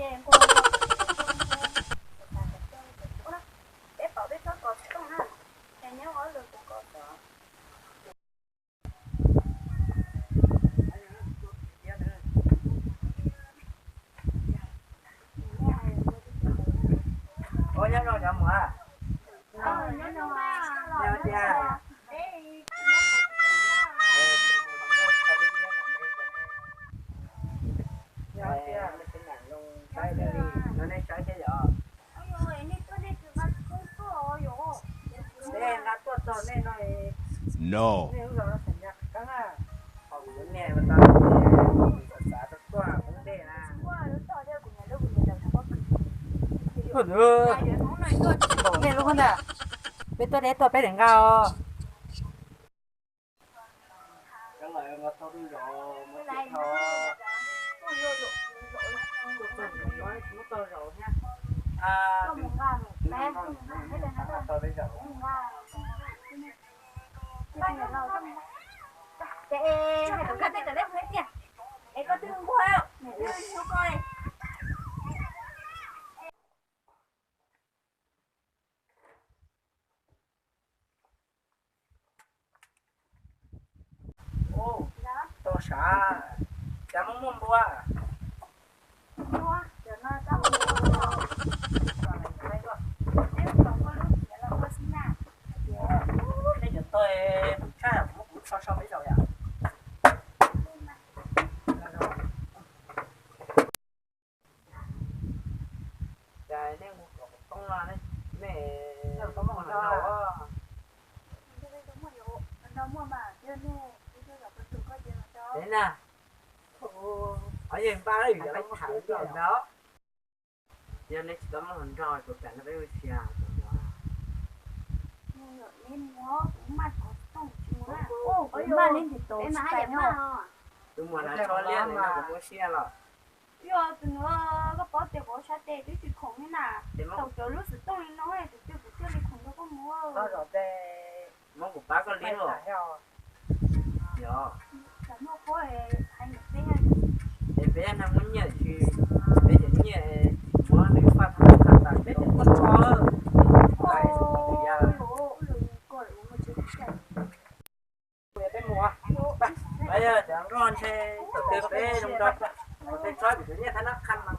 Ua nyob zoo cov muam. Nyob tiag. No nej saib thiab yom. Tej nqa tuaj txog nej no, no, nej lub zos no xeem Nyab Kab, ho kuv niam tau xav xav tuaj poob dej na. Nej lub ntag, peb tuaj deb tuaj peb daim nqa os. Tau sav, cas muaj muaj npua. Nej cov tau tshaj kuv muab kuv so so peb zaum yom. Cas nej mus kom toob no, nej tau muaj hluas nraug os. Dev na, qhov yeej npaj yog lawv tham tiag ntag. Yog nej tsis tau muaj hluas nraug, kuv plam no peb ua tsis yog. Tus muam hnav tsho liab ntawd no kuv muab siab los. Yog tus nua, koj paub tias kuv sab tes twb tsis khoom li na. Thaum cov lub xov tooj li no tus twg kuv thiaj li khoom rau koj mus. Muab kuv pab koj liab los. Yog. Es peb yog neeg muaj nyiaj tsis, peb cov nyiaj muab nws faj tham tham tas peb cov muaj tsho. Yog cov nroj ntshe tus twg peb zoo nrog, tus twg tsob tus twg nyiaj thab nab qhab mas.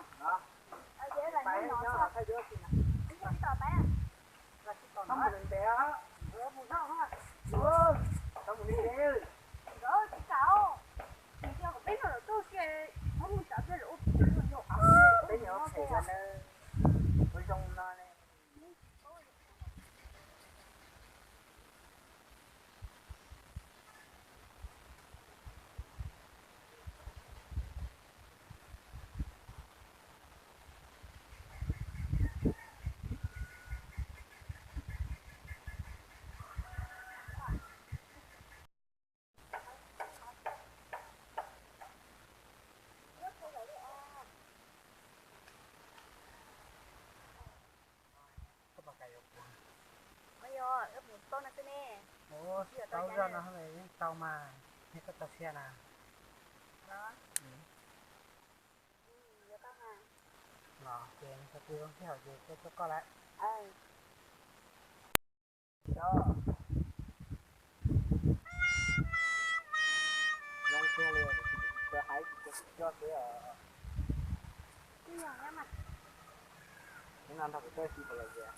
Ua, tau zoj no yeej tau mas, yog koj tau siab na. Los ces nws tau pw zoo sij hawm ces koj tuaj koj lawm. Zoo tiag li, kuv hais kuv coj xwb os. Ib no nrog kuv tuaj ua si puas lom zem?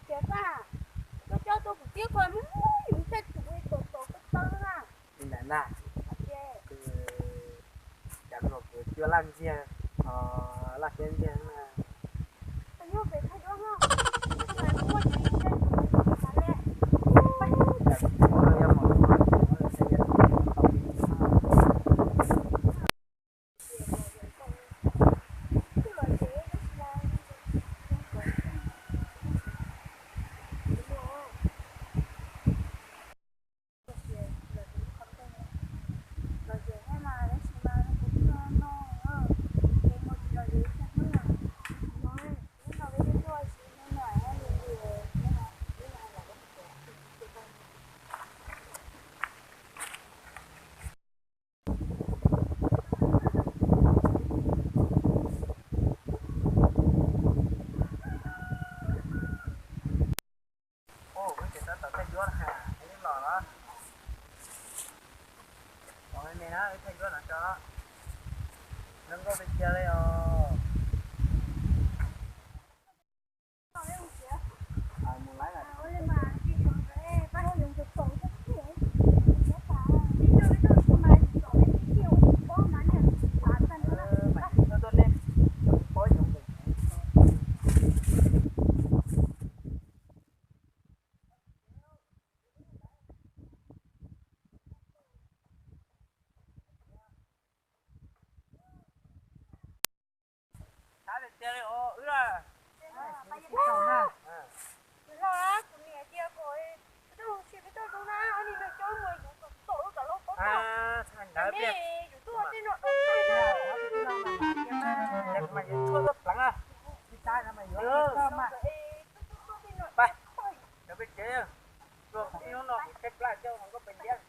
Ces koj coj tuaj kuv tib qho mus yus thiaj tsum tom tom koj tawb na. Li ntawd ntag. Cas kuv cua laj ntxiag, laj siab ntxiag na. Ua, ces tab tom thaij duab na, ib los los. Ua me me na, ib thaij duab no tso. Zoo nkauj pes kiag li os. Tab tiag li os wb na. Ntawd tiag. Mas yuav tshuaj tuaj pleev na. Pab, cov peb tsev, ib hnub no kuv tshaib plab coj hluas nkauj pes ntiab.